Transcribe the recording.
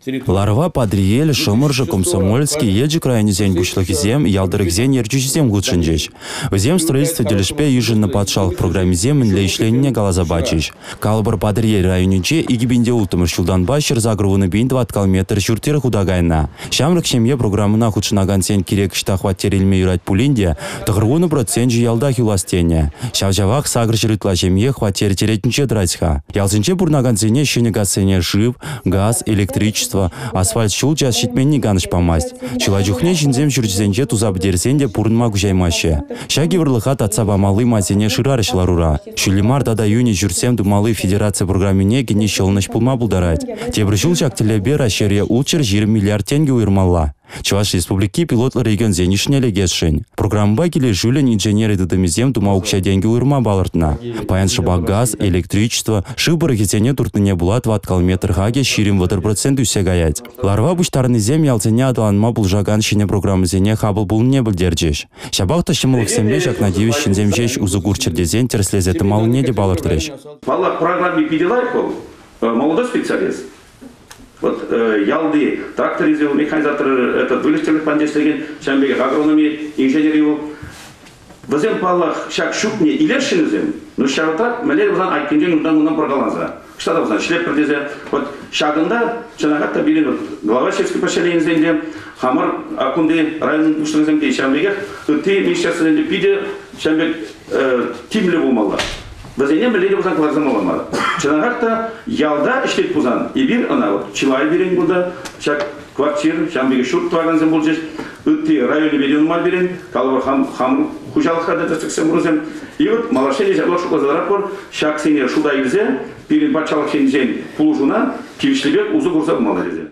Ларӑва Патӑрьел, Шӑмӑршӑ, Комсомольски, Елчӗк районӗсен пуҫлӑхӗсем, ял тӑрӑхӗсен ертӳҫисем хутшӑнчӗҫ. Вӗсем строительство тӗлӗшпе йышӑннӑ патшалӑх программисем мӗнле ӗҫленине каласа пачӗҫ. Калӑпӑр, Патӑрьел районӗнче 2006-мӗш ҫултанпа 180 пин тӑваткал метр ҫурт-йӗр хута кайнӑ. Ҫамрӑк ҫемье программӑна хутшӑнакансен кирек ӑҫта хваттер илме юрать пулин те, 90 проценчӗ ялтах юлас тенӗ. Ҫав-ҫавах 800 ытла ҫемье хваттер черетӗнче тӑрать-ха. Ялсенче пурӑнакансене ҫӗнӗ кассене шыв, газ, электричество, асфальт ҫул час ҫитменни канӑҫ памасть. Чылай чухне ҫынсем ҫурчӗсенче туса пӗтерсен те пурӑнма куҫаймаҫҫӗ. Ҫак йывӑрлӑха татса памалли майсене шырарӗҫ ларура. Ҫӳллӗ мар тата йӳнӗ ҫуртсем тумалли федераци программине кӗни ҫӑлӑнӑҫ пулма пултарать. Тепӗр ҫул ҫак тӗллевпе Раҫҫейре 620 миллиард тенкӗ уйӑрмалла. Чӑваш Республики пилотлӑ регионсен йышне лекесшӗн. Программӑпа килӗшӳллӗн инженери тытӑмӗсем тума укҫа-тенкӗ уйӑрма палӑртнӑ. Паян шӑпах газ, электричество, шыв пӑрӑхӗсене туртнине пула тӑваткал метр хакӗ 20-30% ӳссе каять. Ларӑва пуҫтарӑннисем ялсене аталанма пулӑшакан ҫӗнӗ программӑсене хапӑл пулнине пӗлтерчӗҫ. Ҫапах та ҫӑмӑллӑхсемпе ҫакна тивӗҫ ҫынсем ҫеҫ усӑ курччӑр тесен тӗрӗслесе тӑмаллине те палӑртрӗҫ. Паллах, программи питӗ лайӑх вӑл. Молодой специалист. Вот ялти тракторист, механизатор, этот выльӑх-чӗрлӗх патне ӗҫлекен, ҫавӑн пекех агрономи, инженери вӑл. Вӗсем, паллах, ҫак ҫуртне илесшӗн вӗсем, но ҫавӑнтах мӗнле пулсан айккинчен унтан-кунтан пӑркаланса. Ӑҫта та пулсан ӗҫлетпӗр тесе. Вот ҫакӑнта чӑнахах та пирӗн вот глава сельской поселенийӗсен те, хамӑр кунти район пуҫлӑхӗсем те ҫавӑн пекех ытти министерствӑсен те питӗ ҫавӑн пек тимлӗ пулмалла. Вӗсене мӗнле те пулсан кӑларса мала мар. Чӑнахах та ялта ӗҫлет пулсан эпир ӑна вот чылай пирӗн кунта ҫак квартир, ҫавӑн пекех ҫурт тӑвакансем пулчӗҫ. Ытти районӗпе те нумай пирӗн, калӑпӑр, хам хуҫалӑхра та тӗслӗхсем пурсем. И вот малашне те ҫапла шутласа тӑратпӑр, ҫаксене шута илсе пирӗн патшалӑх енчен пулӑшуна тивӗҫлипех усӑ курса пымалла тесе.